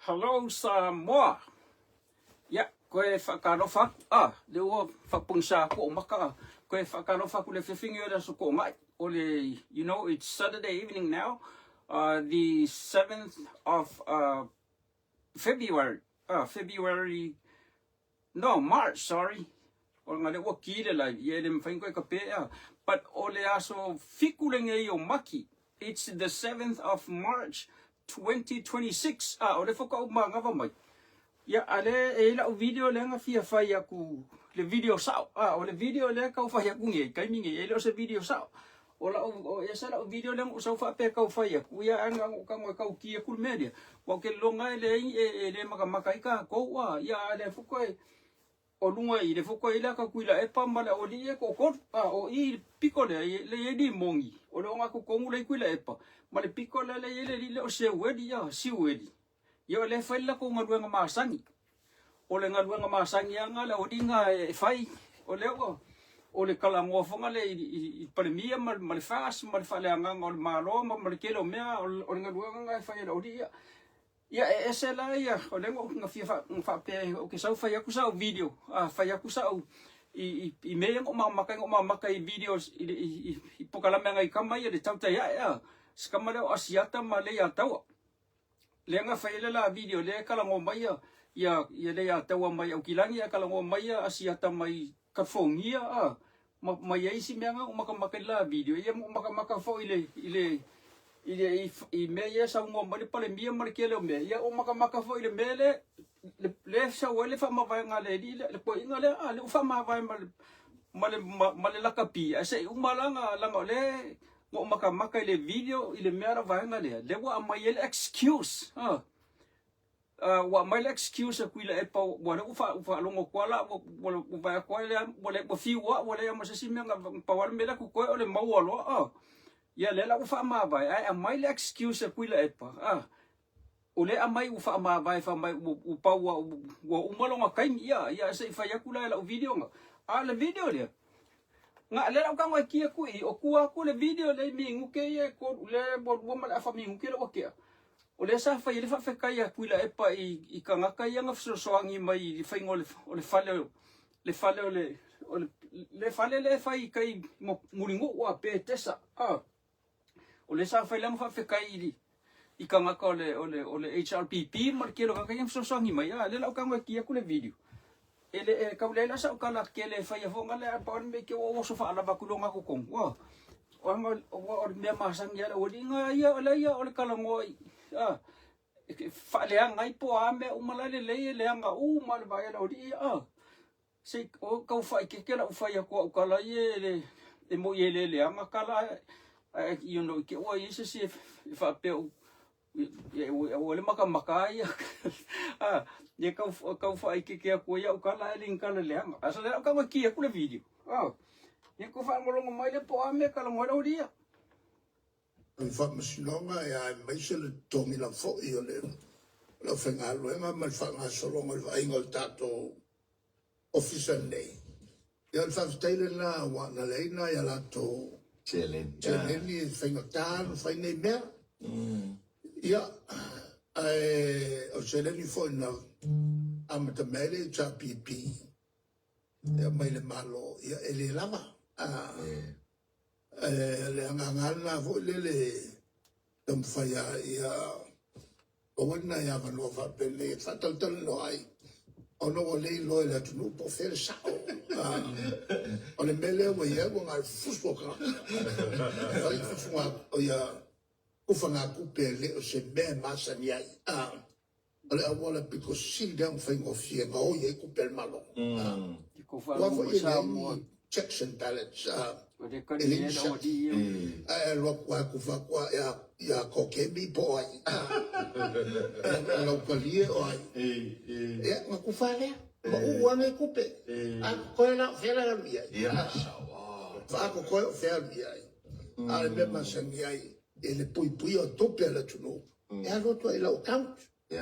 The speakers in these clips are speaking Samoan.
Hello Samoa! Ia, koe whakalofa aku, ah, le ua whakapongisa aku o maka, ah, koe whakalofa aku le whiwhingi o le aso ko ngai, o le, you know, it's Saturday evening now, the 7th of February, February, no, March, sorry, o nga le ua ki le live, ia e le mawhai koe ka pē, ah, but o le aso fiku le ngei o Maki, it's the 7th of March 2026, ah, o le whakau māngava mai. Ia, a le, e i lau video le nga fia fai aku, le video sao, ah, o le video le kau fai aku ngei, kaimi ngei, e le o se video sao. O lau, o ese lau video le ngu sau whaapea kau fai aku, ia anga ngu ka ngoi kau ki aku le mea lia. Wa ke longa e le, e, e le makamaka i ka kou, ah, ia a le fuko e, o lunga i le fuko i la ka kuila e pa ma le o li e ko ko, ah, o i piko le, le e li mongi, o le onga ku kongu le kuila e pa, ma le piko le le le li le o se ueli, ah, si ueli. Ia o le fai le lakou galuega masani. O le galuega masani lava le aualiiga e fai, o lea ua o le talanoa foga lea i Palemia ma le FAST ma le faaleagaga o le Malo ma le tele o mea o le galuega lena e fai e le aualii ia. Ia e ese la ia, o lea na fia faapea ou te sau fai atu sau video, fai atu sau i mea ia na ou makamaka ai, na ou makamaka i videos i polokalame a nai tama ia le tautai ae a, si tama lea o Asiata ma Leiataua. Lea na fai ai le la video lea e talanoa mai ia ia ia Leiataua mai Aukilani ae talanoa mai ia Asiata mai California a ma ma i ai isi mea na ou makamaka i le la video ia ma ou makamaka foi i le i le i le i, i mea ia e saunoa mai le Palemia ma le tele o mea ia ou makamaka foi i le mea lea le le sau ai le faamavaega a le alii lea le toeaina lea a lea ua faamavae ma le ma le ma le lakapi ae se i uma lana lana o lea Ua ou makamaka i le video i le mea la vaega lea, lea ua aumai ai le excuse. Ha. Ua aumai le excuse a Tuilaepa, ua lea ua faalogo atu lava la, ua vaai atu lava lea, ua le ua fiu lava, ua leai ma se isi mea, na pau lava le mea lea totoe o le maua loa. Ha. Ia lea la ua faamavae, ae aumai le excuse a Tuilaepa. Ha. O lea aumai ua faamavae fai mai ua pau ua uma lona taimi, ia, ia se i fai atu la i lau video na. A o le video lea, na lea la ou tago e ki atu i i, o tua atu le video lea i minute ia e tolu, lea ua lua ma le afa minute lea ua tea. O lea sa fai ai le faafetai a Tuilaepa i, i tagata ia na fesoasoani mai i le faiga o le, o le fale, le fale o le, o le, le fale lea e fai i tai Mulinuu a, Petesa, a. O lea sa fai lana faafetai i i tagata o le o le o le HRPP ma le tele o tagata ia na fesoasoani mai, a lea la ou tago e ki atu le video. E le e tau leai la sau tala tele e faia foga lea ae pau le mea i te ua oso faalava atu i lona totonu. Ua ona ua o le mea masani lava le aualiiga ia o lea ia o le talanoa i a e faaleaga ai po o a mea uma la e lelei e leaga uma le vaai a le aualii ia a. Se o tau faaeteete lau fai atu au tala ia e le e moi e le leaga tala ae you know i te ua i ai se isi e faapea u ua le makamaka ai ia a ia tau tau faaeteete atu ai au tala ae le ni tala leaga. A sa le au tau ki atu le video. A ia ko faalogologo mai le po a mea talanoa lau lia. O le Faamasinoga aemaise le totogi lafo'i o le aufaigaluega ma le faagasologa o le vaaiga o le tatou Ofisa lenei. Ia o le faafetai lena aua na leai nai a latou seleni e faigata ona fai nei mea. Ia, ae o le seleni foi na amata mai ai le HRPP e aumai le Malo, ia e le lava. Ae o le agaga lena foi lele taumafai lava ia maua ni nai avanoa faapenei e faatalatalanoa ai ona ua le iloa e le atunuu po o fea le sao. O le mea lea ua i ai ua na o le fusu o tagata. Fai fufuga, o ia kufagatupe e le o se mea e masani ai. O le auala pito sili lea ona faigofie e gaoi ai tupe a le Malo. Aua foi e leai ni checks and balance, e leai ni shark. Ae alu atu lava tufa atu lava ia Kokemi po o ai, Laupalie o ai, ia ona tufa lava lea. Ma uu lava nei tupe. A totoe la o fea la e alu i ai? Faatotoe o fea e alu i ai? A o le mea masani ai i le puipuia o tupe a le atunuu, E alu atu ai i lau account. E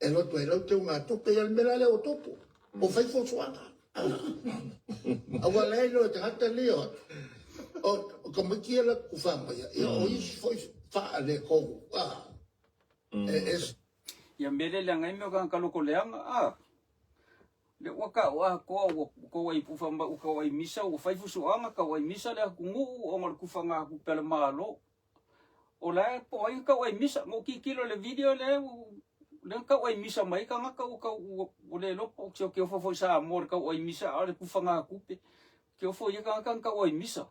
alu atu ai i lau teugatupe, ia le mea la lea ua tupu. Ua fai fuafuaga. Aua la e iloa e tagata nei o atu. O tamaiti ia la kufa mai, ia o isi foi faaletonu. E, e. Ia mea lea leaga ai mea o tagata lotoleaga a. Lea ua tau atoa ua tauai pufa mai ua tauai misa ua fai fusuaga tauai misa le atunuu ona o le tufaga tupe a le Malo. O la e po o ai na tauai misa. Na ou tilotilo i le video lea lea na tauai misa mai ai tagata ua tau ua le iloa po o se ofo foi Samoa i le tauai misa a o le tufaga tupe. Ke ofo i ia tagata na tauai misa.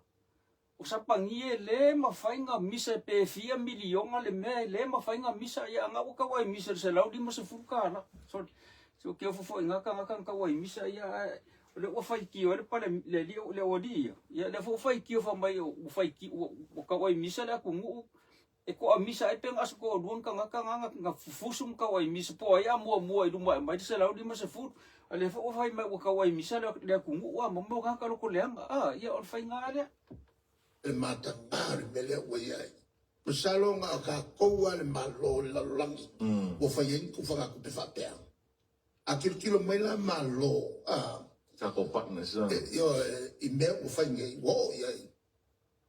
O Sapani e le mafai na misa pe fia miliona le mea e le mafai na misa ia ana ua tauai misa i le $150. Sorry. So ke ofo foi na tagata na tauai misa ia ae o lea ua faitio ai le pale le alii le aualii ia. Ia lea foi ua faitio fai mai ua faitio ua tauai misa le atunuu e toamisa ai pe na o se toalua ni tagata na na fufusu ma tauaimisa po o ai a muamua i luma e aumai le 150. A lea foi ua fai mai ua tauaimisa le atunuu a ma mea o tagata loto leaga. A, ia o le faiga lava lea. Le matagā o le mea lea ua i ai. Masalo na o tatou lava le Malo o le lalolagi ua fai ai ni tufagatupe faapea. A tilotilo mai la Malo a. Tatou partners a. Ioe, i mea ua fai nei ua oo i ai.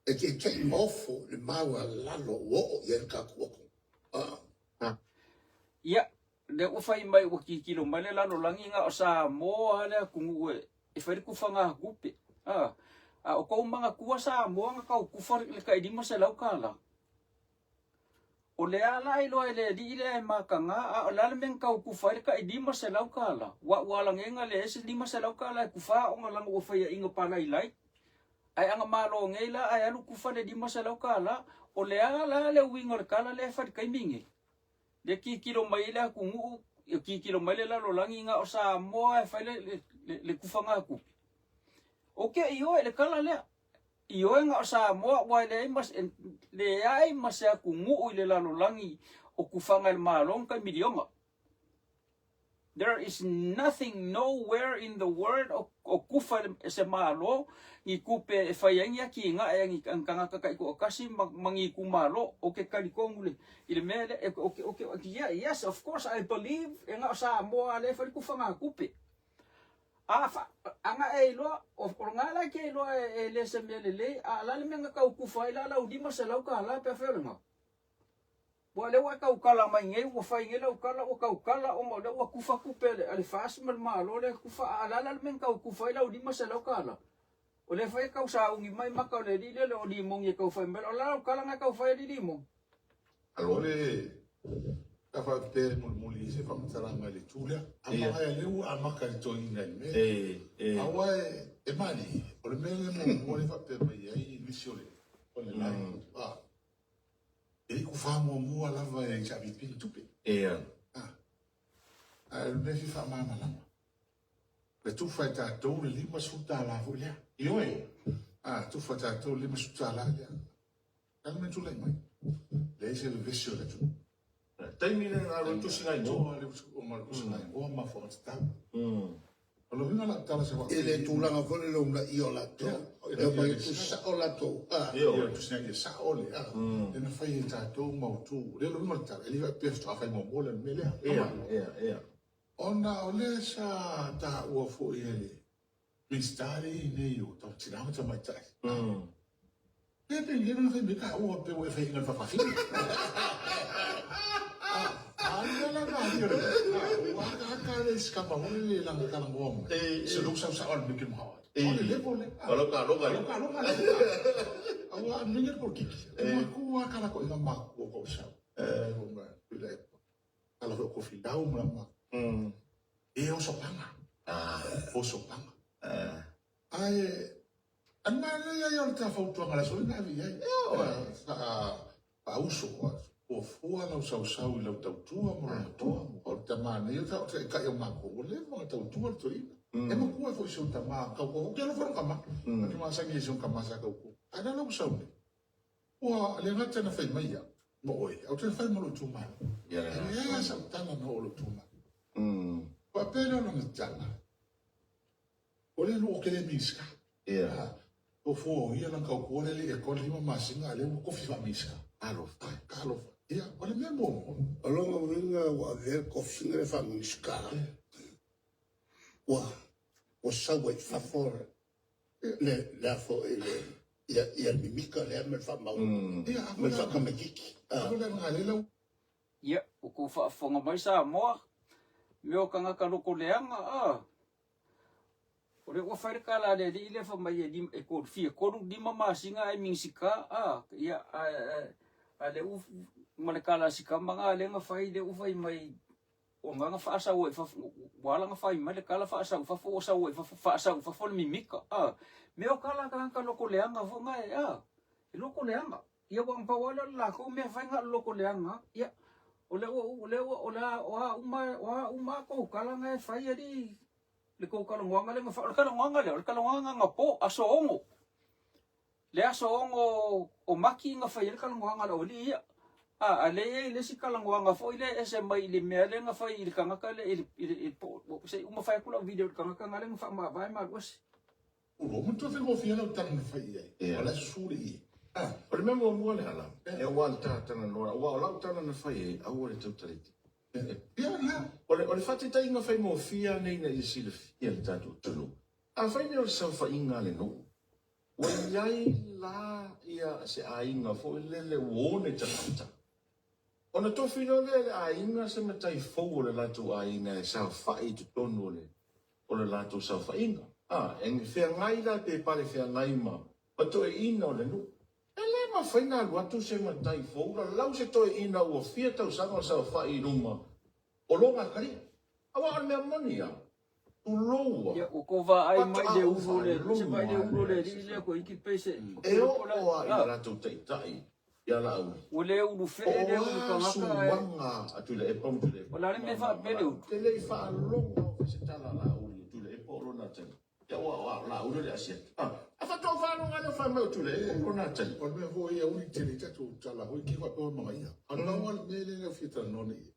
E te nofo i le maualalo ua oo i ai le tatou atunuu. Ia, lea ua fai mai ua tilotilo mai le lalolagi na o Samoa lava le atunuu e fai le tufaga tupe. A, a o tou manatua Samoa na tau tufa le tai $500. O lea la iloa e le alii lea e mataga, a o le a le mea na tau tufa ai le tai $500? Ua ua alagega leai se $500 e tufa ona lana ua faiaina palailai. Ae ana malo nei la ae alu tufa le $500. O le a la le uiga o le tala lea e fai i le taimi nei? Lea tilotilo mai ai le atunuu, tilotilo mai le lalolagi na o Samoa e fai le tufaga tupe. Ou te ioe i le tala lea. Ioe na o Samoa aua e leai ma se, leai ma se atunuu i le lalolagi o tufaga e le Malo ni tai miliona. There is nothing nowhere in the world o tufa e se Malo ni tupe e fai ai ni atinae a ni tagata taitoatasi ma ni itumalo. Ou te talitonu i le mea lea, ou te, yes, of course I believe e na o Samoa lea e fai le tufaga tupe. A fa, ana e iloa, o lena la e te iloa e le se mea lelei, a o le a le mea na tau tufa ai la lau $500 pe afai o lena? Ua lea ua e tautala mai nei, ua fai nei lau tala, ua tautala ona o lea ua tufa tupe a le FAS ma le Malo lea e tufa, a o le a la le mea na tau tufa ai lau $500? O lea foi e tau sauni mai maka o le alii lea, o limoni e tau fai mai, o le a lau tala na e tau fai alii limoni? Alo le Sa faapea e mulimuli i se faamatalaga i le itu lea. A maea lea ua amata i le toeaina i le mea lea. Aua e malie, o le mea lea muamua lea faapea mai ai nisi o le o le lae. E le kufa muamua lava e HRPP ni tupe. Ae o le mea e fia faamalamalama, e tufa e tatou le $50 foi lea. Ioe. A tufa e tatou le $50 lea. A le mea tulai mai, leai se vevesi o le atunuu. Taimi lea na alu ai tusi naigoa. Tusi naigoa ma mafuaaga tatau. O le uiga o lau tala sa faapea. I le tulaga foi lele o uunaia o latou, e omai e tusi sao latou. Ia, tusi ia sao le, lea na fai e tatou mautu. O le uiga o le tala, e le faapea faatoa fai muamua le mea lea. Ona o lea sa taua foi e le Minisita lea e i ai nei o Tina ma Tamaitai. Pe pe le na fai me ka ua pe ua e fai ngal fafafine. A le la la ni le. Ua ka ka le skama mo le la ka la ngoa mo. Se lu sa sa on me mo. O le levo le. O lo ka lo ka. Lo ka lo ka. A ua me ngi ko kiki. Ma ku wa ka la ko ina ma ku ko sa. Eh o ma le. Ala ko filau ma ma. E oso panga. Oso panga. Ae, ana lea ia o le ta fautuaga le aso lena ave i ai. Faauso, fuafua lau sausau i lau tautua ma lou matua. O le tama nei o le taitai o matou, ua leva ona tautua le toeaina. E matua foi i si ou tama tautua, ou te alofa i lou tama. Ou te masani i si ou tama sa tautua. Ae o le a lau sau nei? Ua le gata na fai mai au ma oe, ae ou te fai ma lou itumalo. E leai lava sau tala na oo i lou itumalo. Faapea lea o lana tala, O le lua kele Minisita. Fuafua o ia lana tautua lea e le i atoa le 5 masina a o lea ua tofi faa-Minisita. Talofa. Talofa. Ia, o le mea muamua. O lona uiga ua avea le tofiga lea faa-Minisita, ua sau ai i fafo le le a foi le ia le mimita lea ma le faamau ma le faatamaitiiti. A o le Ia, ua kou faafofoga mai Samoa, mea o tagata loko leaga, a. O lea ua fai le tala a le alii lea fai mai e lima, e tolu, fia tolu lima masina ae Minisita, a. Ia, a, a lea ua, ma le tala a si tama na lea na fai, lea ua fai mai, o na na faasau ai i fafo, ua ala ona fai mai le tala faasau i fafo, ua sau ai i fafo, faasau i fafo le mimita, a. Mea o tala a tagata loko leaga foi na e, a, e loko leaga. Ia ua na pau lava lea o le latou mea e fai na o le loto leaga lava. Ia, o lea ua, o lea ua, o le a, o a uma, o a uma a tou tala na e fai alii, le tou talanoaga lea na fai. O le talanoaga lea, o le talanoaga anapo, aso 6. Le aso 6 o Mati na fai ai le talanoaga a le aualii ia. A, a lea e i ai le isi talanoaga foi lea e ese mai i le mea lea na fai i le tagata lea, i le, i le, i le, po, se i uma fai atu lau video i le tagata lena lea na faamavae ma alu ese. Ua matua faigofie lau tala na fai i ai, o la e susu le ie. O le mea muamua le ala, e aua le ta talanoa, aua o lau tala na fai ai, aua le tau taleiti. Ia la. O le faataitaiga faigofie lava nei ina ia silafia e le tatou atunuu, afai nei o le saofaiga a le nuu, ua i ai la ia se aiga foi lele ua one tagata, ona tofi loa lea e le aiga se matai fou o le latou aiga e saofai i totonu o le o le latou saofaiga. A, e feagai la pe pale feagai ma ma toeaiina o le nuu. E le mafai na alu atu se matai fou lalau se toeaina ua fia tausaga o saofai i luma o lona atalii. Aua o le mea moni a, tulou a, Ia, ua tou vaai mai faatoa le ou ulu le, se faalogo vaai le lava ulu le lea i alii se lea toeiti pei se, E pei oo la, lava i le a, latou taitai ia Laauli. ua le ulu Po fee o le ulu a tagata ae, suaga a Tuilaepa ma Tuilaepa o le a le ma mea ma ma faapea le Laauli. ulu? Ou te le i faalogo lava o fai se tala a Laauli o Tuilaepa o lona atalii. Ia ua o Laauli o le asiata. A, a faatoa ou faalogo lava lea o fai mai o Tuilaepa o lona atalii. O le mea foi ia uli tele i tatou tala foi ki faapea mai ia. A o le a le mea lea fia talanoa nei.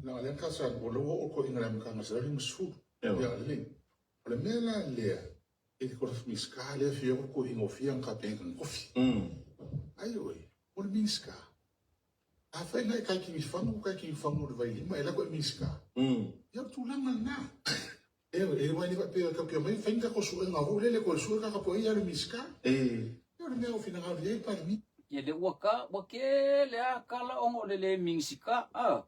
Na o lea ka sa o lea ua oo toeaiina i le amataga 150. Ia lelei. O le mea la lea, e le kolosi Minisita lea fia oo toeaiina o fia na tapena na tofi. Ai oe, o le Minisita. Afai na e kai kilifagu, kai kilifagu o le Vailima, e lako e Minisita. Ia o le tulaga lena. E e wai le faapea tau te omai fai ni tatou suega foi lele toe sue kaka po ai alu Minisita. Ia o le mea o finagalo i ai le Palemia. Ia le ua ka, ua tele a kala ona o le le Minisita, a.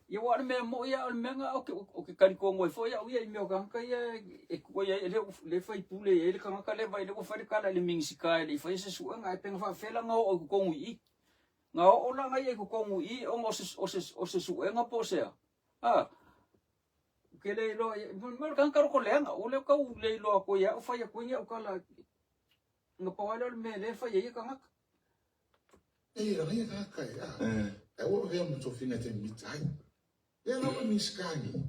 Ia ua o le mea moi a o le mea na o ke, o ke talitonu ai foi au ia i mea o tagata ia e tuai ai, le, le faipule i ai le tagata lea vai le ua fai le kala i le Minisita e le i faia se suega, ae pe na faafefea la na oo i totonu i i. Na oo la na ia i totonu i i ona o se, o se, o se suega po o se a. A. Ou te le iloa, mea o le tagata loko leaga, ua le tau le iloa atu ai au fai atu ai ni au tala, na pau lava lea o le mea lea e fai ai e tagata. E la ia tagata e a. E ua avea ma tofiga e te mita ai. E la ua Minisita nei.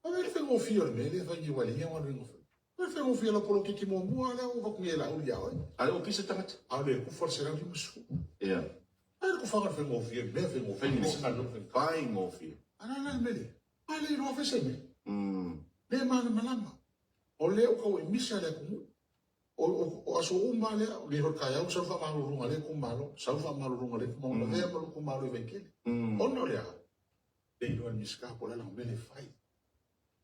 O le faigofie o le mea lea e fai nei ua leai galuega o fai. O le faigofie o lau poloketi muamua lea ua avatu nei e Laauli ia oe. A le ofisa tagata. A o le kufa o le 150. Ia. Ai le kufaga o le faigofie, mea faigofie, le isi galuega faigofie. Faigofie. A la la le mea lea. A le iloa fai se mea. Le malamalama. O lea ua tau emisa le atunuu. O aso uma lea, o nei foi taeao, sau faamaluluga a lea itumalo, sau faamaluluga a lea itumalo, lavea ma lou itumalo i Vaitele. Ona o le a? Le iloa e le Minisita po o le a lana mea lea e fai.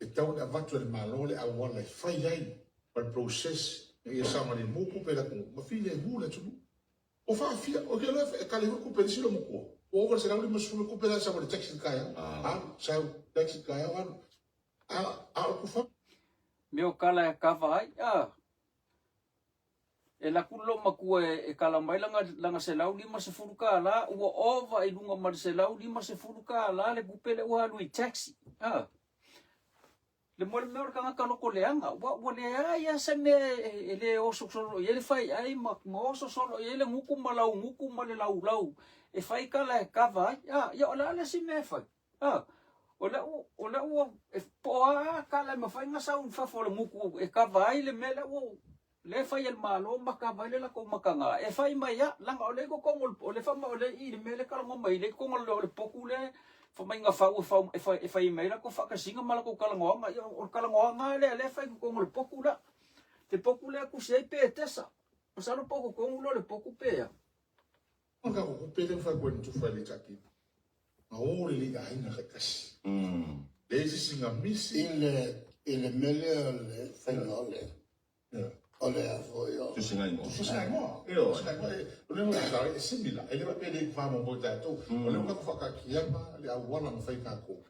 E tatau ona avatu e le Malo le auala e fai ai ma le process ina ia saogalemu tupe a le atunuu ma filemu le atunuu. Ua faafia, ou te iloa e kali foi tupe a le isi loomatua. Ua ova i le 150 le tupe la e sau i le taxi i le taeao, alu, sau, taxi i le taeao, alu. A o le kufa. Mea o kala e kava ai, a. E alu atu le loomatua e kala mai lana, lana 150 kālā, ua ova i luga ma le 150 kālā le tupe lea ua alu i taxi, a. Le mo le mea o le tagata loko leaga, ua, ua leai lava se mea e, e le oso solo i ai le faiai ma, ma oso solo i ai le gutu ma lau gutu ma le laulau e fai kala e kava ai. A, ia o le a le isi mea e fai? A, o lea ua, o lea ua, e, po o a kala e mafai ona sau i fafo o le gutu e kava ai le mea lea ua, lea e fai e le Malo ma kava ai le latou mataga, e fai mai lava, leaga o lea i totonu o le, o lea fai mai o lea i i le mea lea e talanoa mai ai, lea i totonu o le potu lea fai mai na fau e fai, e fai mai ai latou faatasiga ma latou talanoaga. Ia, o le talanoaga lava lea lea e fai i totonu o le potu lea. Le potu lea e tusi ai Petesa. Masalo po o totonu lea o le potu pe a. O le tatou tupe lea ua fai atu ai na tufa i le HRPP, na o lelei i aiga taitasi. Leai se isi na misi. I le mea lea o le faiga o le. O le a foi o. Tusigaigoa. Tusigaigoa. Tusigaigoa. O le mea e similar. E le faapea e le faamoemoe tatou. O lea ua tatou faataatiaga le auala na fai tatou.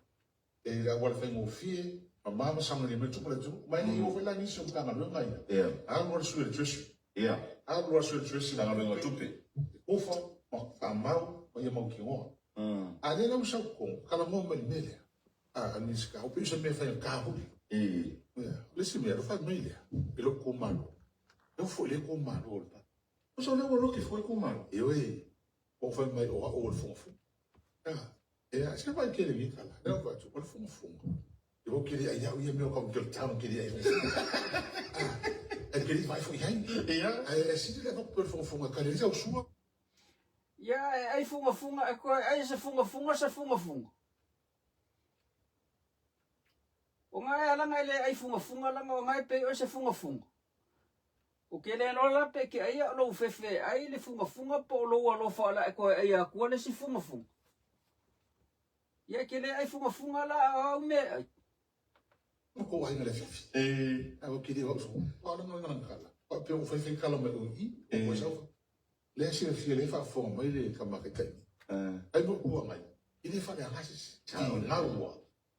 E le auala faigofie, mama ma saogalemu ai tupu le atunuu. Ma e le i oo foi la nisi o Matagaluega ia. Alu loa le sui o le Treasury. Alu loa le sui o le Treasury. Matagaluega o Tupe. Ofa ma faamau ma ia mautinoa. A lea la ua sau totonu, talanoa mai i le mea lea. A le Minisita, ua pei o se mea faigata foi. O le isi mea, ona fai mai lea i lou itumalo, e oo foi i lea itumalo o le Tusa o lea ua loki foi itumalo. Ioe, ua fai mai o au o le fugafuga. Ia, se vaai tele i tala. Lea ua atu, o le fugafuga. E o kiri ai au ia mea o kau ke tau kiri ai fugafuga. E kiri vai foi ai. Ia. E sili le ko fugafuga ka le sau sua. Ia, e ai fugafuga, e koe ai se fugafuga se fugafuga. O ngai alanga e le ai fugafuga langa o ngai pe o se fugafuga. O ke le loa la pe ke aia o lou fefe ai le fugafuga po o lou alofa la e koe ai akua le si fugafuga. Ia ke le ai fugafuga la au me ai. Ma ko ai le fifi. E A o kiri o so. O la ngana kala. O pe o fai fai kala mai o i. O ko sau. Le silafia le faafofoga mai le tama taitai. Ai mo kua mai. I le fale agasi. Ti ngaua.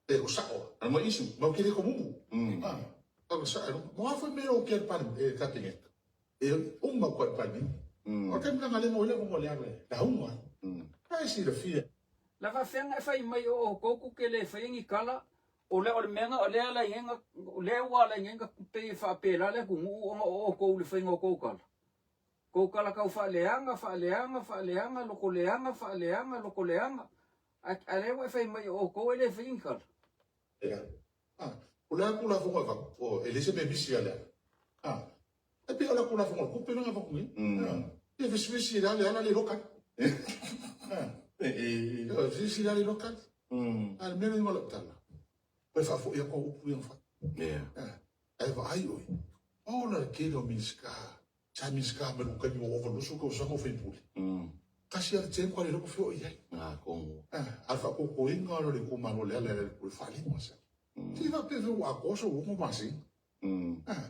E o sao. Ana mo isu. Ma o kiri ko mumu. Ah. O sa mo a foi me o ke pan e kapinet. E uma ko pan ni. O ke mna ngale mo le mo le ale. La uma. Ai silafia. La faafeaga e fai mai o outou ku ke le faia ni kala, o lea o le mea o lea la inga o lea ua la inga pe faapela le atunuu ona o outou le faiga o kou kala. Kou kala kau faaleaga, faaleaga, faaleaga, loko leaga, faaleaga, loko leaga. A lea ua e fai mai o outou e le faia ni kala. Ia. Ah, o le a Tulafono e avatu, o, e leai se mea misi ia Leala. Ah, e pei o le a Tulafono o le tupe lena e avatu nei. Ah, ia vesivesi e le ala le iloa tali. Ah, ia vesivesi e le ala le iloa tali. A o le mea lea o lau tala, toe faafoi atu au upu ia na fai. Ah, ae vaai oe, ola le tele o Minisita, sa Minisita mai lou taimi ua ova 20 tausaga o faipule. Tasi lava le term ua le iloa po o fea o i ai. Ah, a o le faatotoina o le itumalo o Leala e le faalima sa. Se i faapea foi ua atoa sou 6 masina. Ah,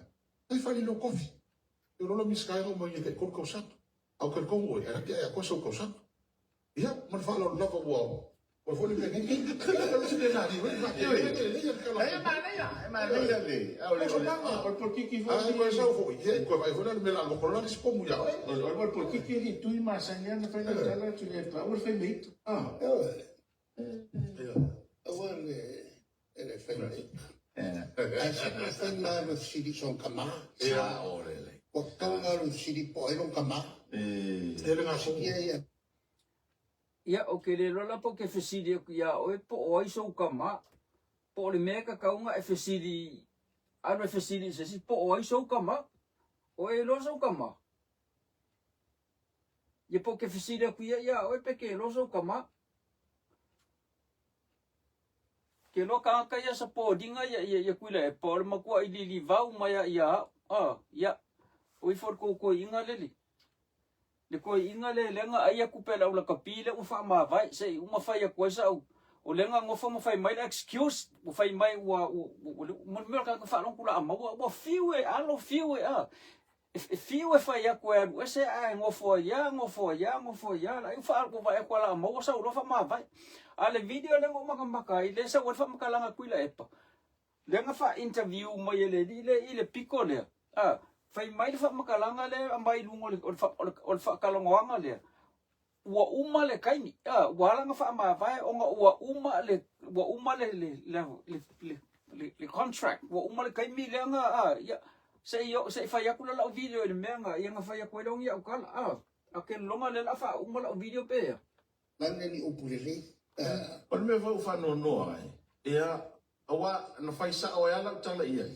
ai faalilo kofi. E lola Minisita e mai e tai 3 tausaga. A o talitonu oe, ae laki ae atoa sau tausaga. Ia, ma le faaaloalo lava ua ua foi le mea nei. E manaia, e manaia le o le o le polokiki foi. Ai koe sau foi, ia koe vai foi le mea la loko la le pomu ia oe. O le polokiki li tui masani ana fai la tala tu le pa o fai meit. Ah. Aua le e le fai meit. Ae se i fai la le fesili i son tama. Sa o le le. Ua tatau ona alu i fesili po o ai lon tama. E le gasolo. Ia ia. Ia, ou te le iloa la po o ke fesili aku iā oe po o ai sou tama. Po o le mea e tatau ona e fesili, alu e fesili i se isi po o ai sou tama. O e iloa sou tama? Ia po o ke fesili aku ia iā oe pe ke iloa sou tama. Ke iloa tagata ia sa podinga ia ia ia Tuilaepa o le matuaʻi lilivau mai a ia au. A, ia, o ifo le tou toeaiga lele. Le toeaiga le lea na ai atu pe lau lakapi lea ua faamavae se i uma fai atu ai sau o lea na nofo ma fai mai le excuse ua fai mai ua ua ua mo le mea o le tagata faalogo tulaga maua ua fiu e alo fiu e a e fiu e fai atu e alu ese ae nofo ai a nofo ai a nofo ai a lai ua vaai atu a maua sau loa faamavae. A le video lea na ou makamaka ai lea sau ai le faamatalaga Tuilaepa lea na faa-interview mai e le alii lea i le piko lea, a, fai mai le faamatalaga lea e aumai i luga o le, o le, o le, o le faatalanoaga lea, ua uma le taimi, a, ua ala ona faamavae ona ua uma le, ua uma le, le, le, le, le, le, le contract, ua uma le taimi lea na, a, ia, se i, se i fai atu la lau video i le mea na, ia na fai atu ai lea o ni au tala, a, a ke lona lea o le a faauma lau video pe ea. Lana ni upu lelei. O le mea foi ua faanoanoa ai, ia, aua na fai sao ai lava lau tala i ai,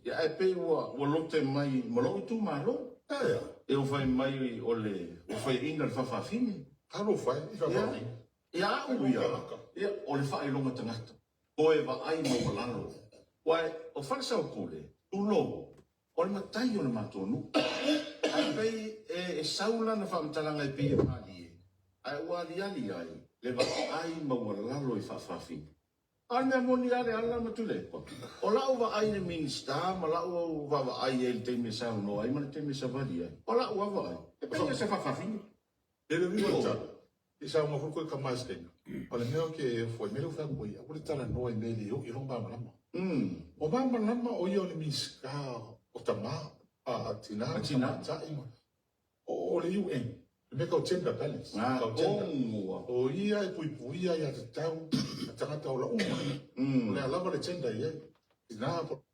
ia, ae pei ua, ua lote mai ma lou itumalo. Ia, ua fai mai o le, ua faiaina le faafafine. Talofa e, i faafafine. Ia, ia au ia, ia, o le faailoga tagata, toe vaai maualalo. Aua o Falesaupule, tulou, O le matai o le matou nuu. Ae pei e sau lana faamatalaga e pei e malie, ae ua aliali ai le vaai maualalo i faafafine. A o le mea moni lava Leala ma Tuilaepa, o lau vaai i le Minisita ma lau vaavaai i ai i le taimi e saunoa ai ma le taimi e savali ai, o lau lava vaai, e pei o se faafafine. E le uiga o le tala, i saunoa foi koe tama i se taimi, o le mea ou te ofo ai, mea lea ua fai atu ai, aua le talanoa i mea e le oo i ai lou malamalama. O malamalama o ia o le Minisita o tama, a tina ma tamaitai ma, o le UN, le mea tau gender balance, tau gender. O ia e puipuia aiatatau a tagata ola uma, o le a lava le gender e i ai, tina po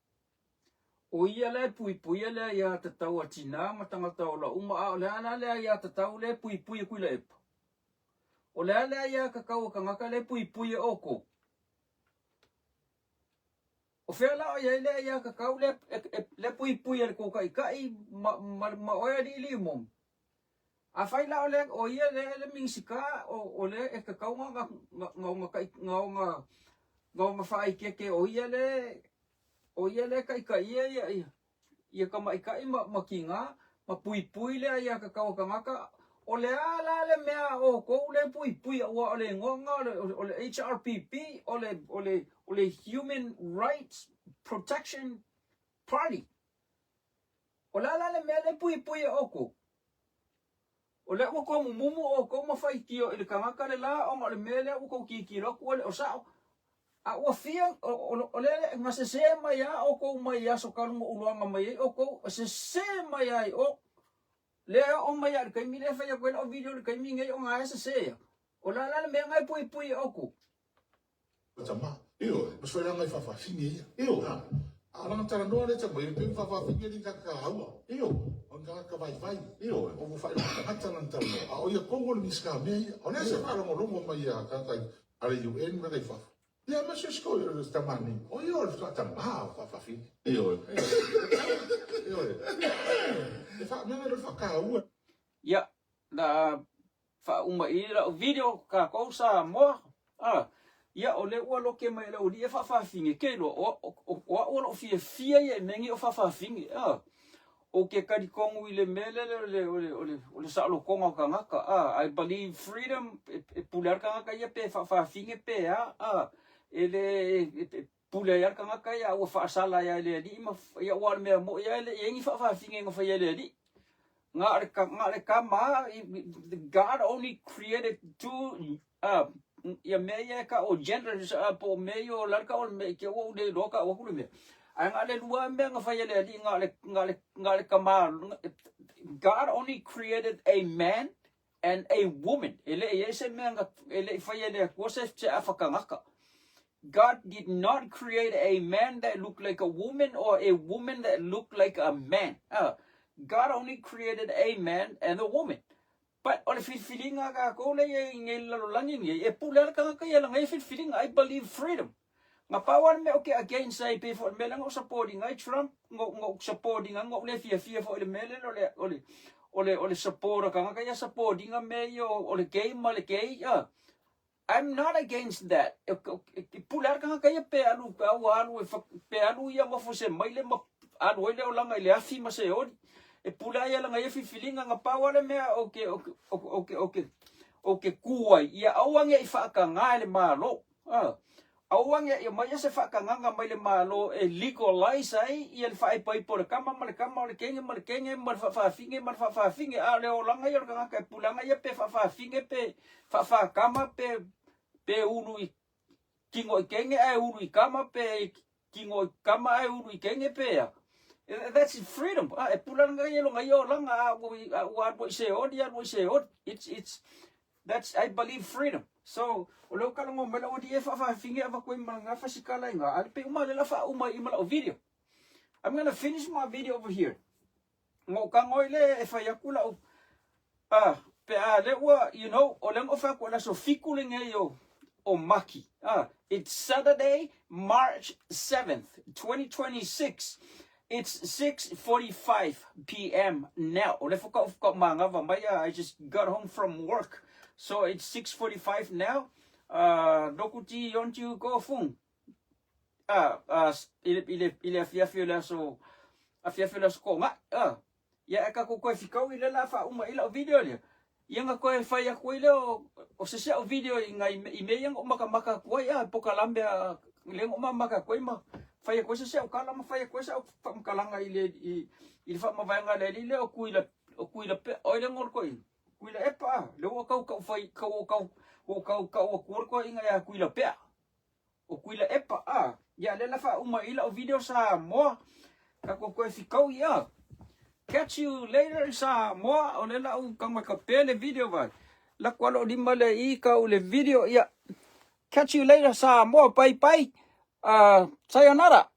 O ia la e puipuia le aiatatau a tinā ma tagata ola uma, a o le a la le aiatatau lea e puipui e Tuilaepa? O le a le aiatatau a tagata lea e puipui e outou? O fea la o i ai le aiatatau lea e puipui e le tou taitai ma, ma, ma oe alii Limogi? Afai la o le, o ia lea le Minisita, o, o lea e tatau na, na, na ona, na ona, na ona faaeteete o ia le, o ia lea e taitaia ia, ia, ia tamaitai ma, ma tinā, ma puipui le aiatatau a tagata, o le a la le mea a outou lea e puipui aua o le igoa lena o le, o le HRPP, o le, o le, o le Human Rights Protection Party. O le a la le mea lea e puipui e outou? O lea ua tomumumu outou ma faitio i le tagata le la ona o le mea lea ua tou tilotilo atu ua le o sao. A ua fia, o lea na sese mai lava outou mai aso talu na ou iloaga mai ai outou, e sese mai lava i o. Lea e oo mai lava i le taimi lea e fai atu ai lau video i le taimi lenei ona e sese ia. O le a la le mea na e puipui e outou? Tama. Ioe. Ma soelaga i faafafine ia. Ioe. A, a lana talanoa lea tama, e pei faafafine ni tagata haua. Ioe. O ni tagata vaivai. Ioe. O ua faailoga tagata lana talanoa. A o ia tonu o le Minisita o mea ia. O lea se faalogologo mai a tagata a le UN ma le fafo. Ia ma se siko o le tama nei. O ia o le tama o faafafine. Ioe. Ioe. E faamea le faataua. Ia, la Faauma i lau video kakou Samoa a ia o lea ua loke mai le aualii e faafafine ke iloa o o au o loo fiafia ia i mea nei o faafafine a ou te talitonu i le mea lele o le o le o le o le saolotoga o tagata a I believe freedom e pule lava le tagata ia pe faafafine pe a a e le e pule ai lava le tagata ia a ua faasala ai lava e le alii ma ia aua o le mea moi lava e le i ai ni faafafine na faia e le alii. Na o le, na o le kama, God only created two, ia mea ia e kau o genders, po o mea ia o lale kau o le mea, ke ua ou le iloa kau aku le mea. Ae na o le lua mea na faia e le alii, na o le, na o le, na o le kama, God only created a man and a woman. E le i ai se mea na, e le i faia e le Atua se, se afa tagata. God did not create a man that looked like a woman or a woman that looked like a man. God only created a man and a woman. But o le filifiliga a kākou lea i ai i nei lalolagi nei, e pule lava le tagata ia lana ia filifiliga. I believe freedom. Na pau lava le mea ou te against ai, pei foi o le mea lea na ou support ina ai Trump, na ou support ina, na ou le fiafia foi i le mea lea o le, o le, o le, o le support a tagata ia support ina mea ia o le gay ma le gay, I'm not against that. E pule lava le tagata ia pe alu, pe ua alu e, pe alu ia nofo i se maile ma alu ai le olaga i le afi ma se oli. E pule lava ia lana ia filifiliga, na pau lava le mea ou te, ou te, ou te, ou te, ou te kū ai, ia aua ne i faatagā e le Malo. Aua ne i aumaia se faatagaga mai le Malo e legalize ai ia le faaipaipa o le tama ma le tama, o le teine ma le teine, ma le faafafine ma le faafafine, a o le olaga ia o le tagata e pulaga ia pe faafafine pe faafatama pe pe ulu i kino i teine ae ulu i tama pe kino i tama ae ulu i teine pe a. That's freedom. E pulaga ia lona ia olaga a ua alu ai se oli, alu ai se oli. It's, it's, That's I believe freedom. So, o lea ua talanoa mai lau alii e faafafine avatu ai ma lana fasikala i ina, a pei uma lea la faauma ai i ma lau video. I'm gonna finish my video over here. Na ou tago ai lea e fai atu lau, ah, pe a lea ua, you know, o lea na ou fai atu o le aso 7 lenei o, o Maki. Ah, it's Saturday, March 7th, 2026. It's 6:45 PM now. O lea faatoa ou manava mai a I just got home from work. So it's 6:45 now. Loku ti yon ti ko fung. I le i le i le afiafi o le aso afiafi o le aso ko nga. Ia e ka ko koe whikau i le la wha uma i lau video lea. Ia na toe fai atu ai lea o se isi au video i nai i mea ia na ou matamata atu ai a, polokalame a lea na ou matamata atu ai ma fai atu ai se isi au tala ma fai atu ai sau faamatalaga i le i le faamavaega a le alii lea o Tuila o Tuila o ai lea na o le toeaina? Tuilaepa a, lea ua tau tau fai tau tau ua tau tau atu le toeaina ia Tuilapea. O Tuilaepa a, ia lea la faauma i lau video Samoa. Tatou toe fitaui a. Catch you later Samoa. O lea la u tago e tape le video vai. Lako alo lima le i kau le video ia. Catch you later Samoa. Bye bye. Sayonara.